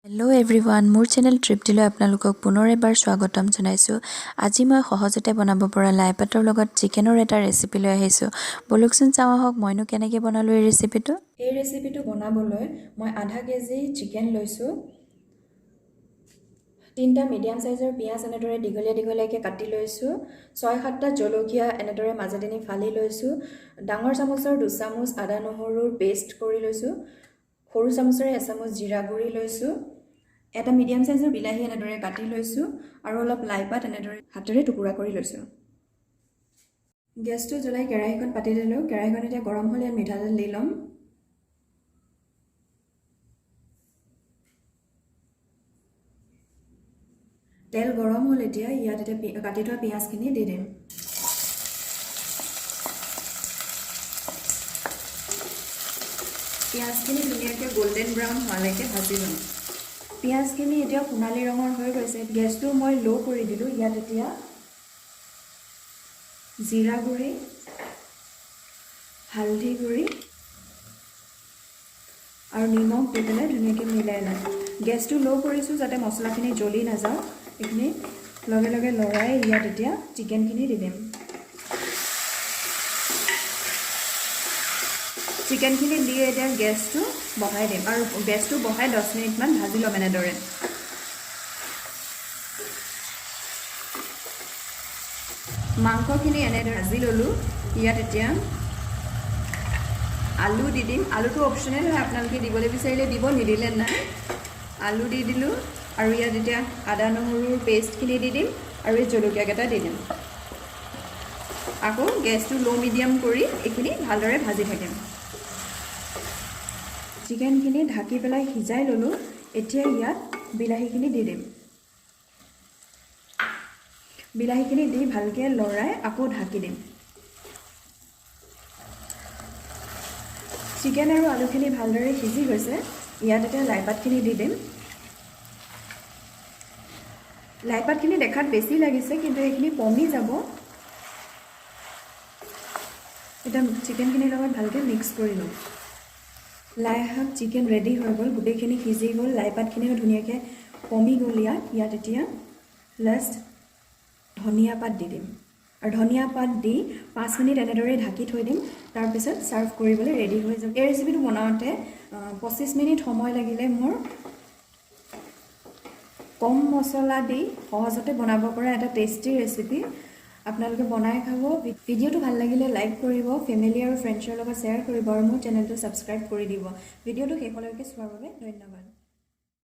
Hello' everyone, মোৰ channel তৃপ্তিলৈ আপোনালোকক পুনৰ এবাৰ স্বাগতম জনাইছোঁ। আজি মই সহজতে বনাব পৰা লাই পাতৰ লগত চিকেনৰ এটা ৰেচিপি লৈ আহিছোঁ। ব'লকচোন চাওঁ আহক মইনো কেনেকৈ বনালোঁ এই ৰেচিপিটো। এই ৰেচিপিটো বনাবলৈ মই আধা কেজি চিকেন লৈছোঁ, 3টা মিডিয়াম চাইজৰ পিঁয়াজ এনেদৰে দীঘলীয়া দীঘলীয়াকৈ কাটি লৈছোঁ, 6-7টা জলকীয়া এনেদৰে মাজেদি ফালি লৈছোঁ, ডাঙৰ চামুচৰ 2 চামুচ আদা নহৰুৰ পেষ্ট কৰি লৈছোঁ, সৰু চামুচেৰে এচামুচ জিৰা গুড়ি লৈছোঁ, এটা মিডিয়াম চাইজৰ বিলাহী এনেদৰে কাটি লৈছোঁ আৰু অলপ লাই পাত এনেদৰে হাতেৰে টুকুৰা কৰি লৈছোঁ। গেছটো জ্বলাই কেৰাহীখন পাতি দিলোঁ। কেৰাহীখন এতিয়া গৰম হ'লে ইয়াত মিঠাতেল দি ল'ম। তেল গৰম হ'ল, এতিয়া ইয়াত এতিয়া কাটি থোৱা পিঁয়াজখিনি দি দিম। পিঁয়াজখিনি ধুনীয়াকৈ গল্ডেন ব্ৰাউন হোৱালৈকে ভাজি ল'ম। পিঁয়াজখিনি এতিয়া সোণালী ৰঙৰ হৈ গৈছে। গেছটো মই ল' কৰি দিলোঁ। ইয়াত এতিয়া জিৰা গুড়ি, হালধি গুড়ি আৰু নিমখ দি পেলাই ধুনীয়াকৈ মিলাই ল'ম। গেছটো ল' কৰিছোঁ যাতে মছলাখিনি জ্বলি নাযাওক। এইখিনি লগে লগে লৰাই ইয়াত এতিয়া চিকেনখিনি দি দিম। চিকেনখিনি দি এতিয়া গেছটো বঢ়াই দিম আৰু গেছটো বঢ়াই 10 মিনিটমান ভাজি ল'ম এনেদৰে। মাংসখিনি এনেদৰে ভাজি ল'লোঁ। ইয়াত এতিয়া আলু দি দিম। আলুটো অপশ্যনেল হয়, আপোনালোকে দিবলৈ বিচাৰিলে দিব, নিদিলে নাই। আলু দি দিলোঁ আৰু ইয়াত এতিয়া আদা নহৰুৰ পেষ্টখিনি দি দিম আৰু এই জলকীয়াকেইটা দি দিম। আকৌ গেছটো ল' মিডিয়াম কৰি এইখিনি ভালদৰে ভাজি থাকিম। চিকেনখিনি ঢাকি পেলাই সিজাই ল'লোঁ। এতিয়া ইয়াত বিলাহীখিনি দি দিম। বিলাহীখিনি দি ভালকৈ লৰাই আকৌ ঢাকি দিম। চিকেন আৰু আলুখিনি ভালদৰে সিজি গৈছে। ইয়াত এতিয়া লাইপাতখিনি দি দিম। লাইপাতখিনি দেখাত বেছি লাগিছে, কিন্তু এইখিনি পমি যাব। এতিয়া চিকেনখিনিৰ লগত ভালকৈ মিক্স কৰি ল'ম। লাই শাক চিকেন ৰেডি হৈ গ'ল, গোটেইখিনি সিজি গ'ল, লাই পাতখিনিও ধুনীয়াকৈ পমি গ'ল। ইয়াত এতিয়া লাষ্ট ধনিয়া পাত দি দিম আৰু ধনিয়া পাত দি 5 মিনিট এনেদৰে ঢাকি থৈ দিম। তাৰপিছত ছাৰ্ভ কৰিবলৈ ৰেডি হৈ যাব। এই ৰেচিপিটো বনাওঁতে 25 মিনিট সময় লাগিলে মোৰ। কম মছলা দি সহজতে বনাব পৰা এটা টেষ্টি ৰেচিপি, আপোনালোকে বনাই খাব। ভিডিঅ'টো ভাল লাগিলে লাইক কৰিব, ফেমিলি আৰু ফ্ৰেণ্ডছৰ লগত শ্বেয়াৰ কৰিব আৰু মোৰ চেনেলটো ছাবস্ক্ৰাইব কৰি দিব। ভিডিঅ'টো শেষলৈকে চোৱাৰ বাবে ধন্যবাদ।